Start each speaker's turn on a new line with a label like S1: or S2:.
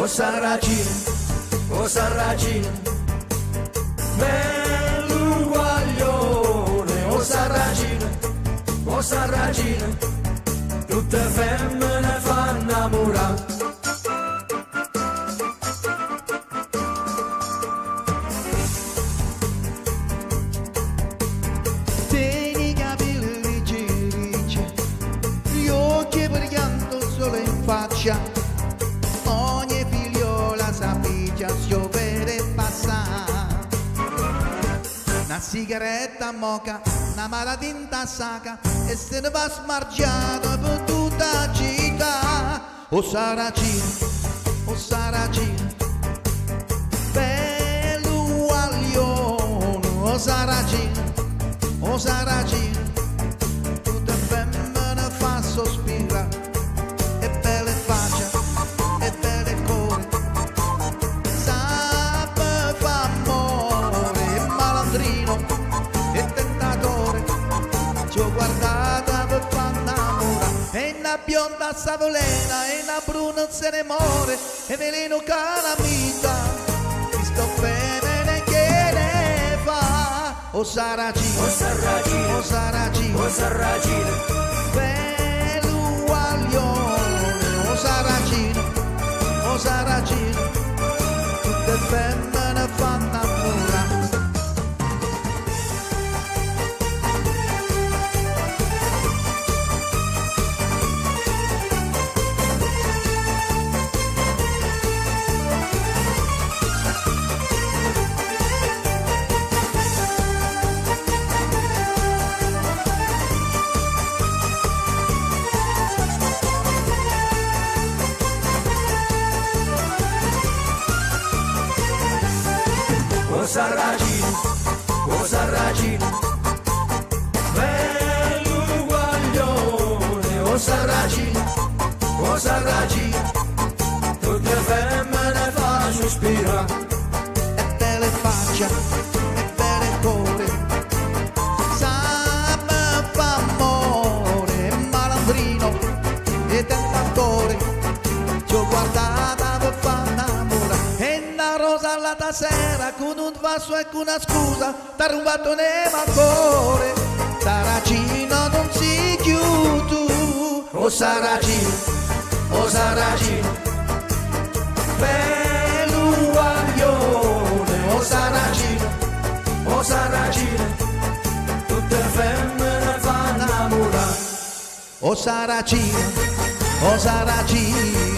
S1: O Sarracino, o Sarracino, bellu guaglione, o Sarracino, o Sarracino, tutte femmine fa innamorà.
S2: Tieni i capelli ricci ricci, gli occhi brillante 'o sole in faccia. Ogni figliola s'appiccia si 'o vede passà. Na sigaretta mmocca, na mano dint' 'a sacca e se ne va smargiato pe tutta 'a città. O Sarracino, o Sarracino, bellu guaglione, o Sarracino, o Sarracino, tutte 'e femmene fa sospirà, è bello 'e faccia, è bello 'e core, sape fa ammore, è malandrino, è tentatore, si 'o guardate ve fa 'nnammurà. È na bionda s'avvelena, è na bruna se ne more, è veleno calamita, chisto femmene che ne fa? O Sarracino,
S1: O Sarracino,
S2: o Sarracino,
S1: o Sarracino,
S2: bellu guaglione, o Sarracino, o Sarracino, tutte 'e femmene fa 'nnammurà.
S1: O Sarracino, o Sarracino, bellu guaglione, o Sarracino, o Sarracino, tutte 'e femmene fa sospirà.
S2: È bello 'e faccia, è bello 'e core, sape fa ammore, è malandrino, è tentatore, si 'o guardate ve fa 'nnammurà. È na rosa l'ata sera, con un vaso e con una scusa, t'ha rubato n'anema e core, Sarracino nun si cchiù tu.
S1: O Sarracino, o Sarracino, bellu guaglione, o Sarracino, o Sarracino, tutte 'e femmene fa 'nnammurà.
S2: O Sarracino, o Sarracino.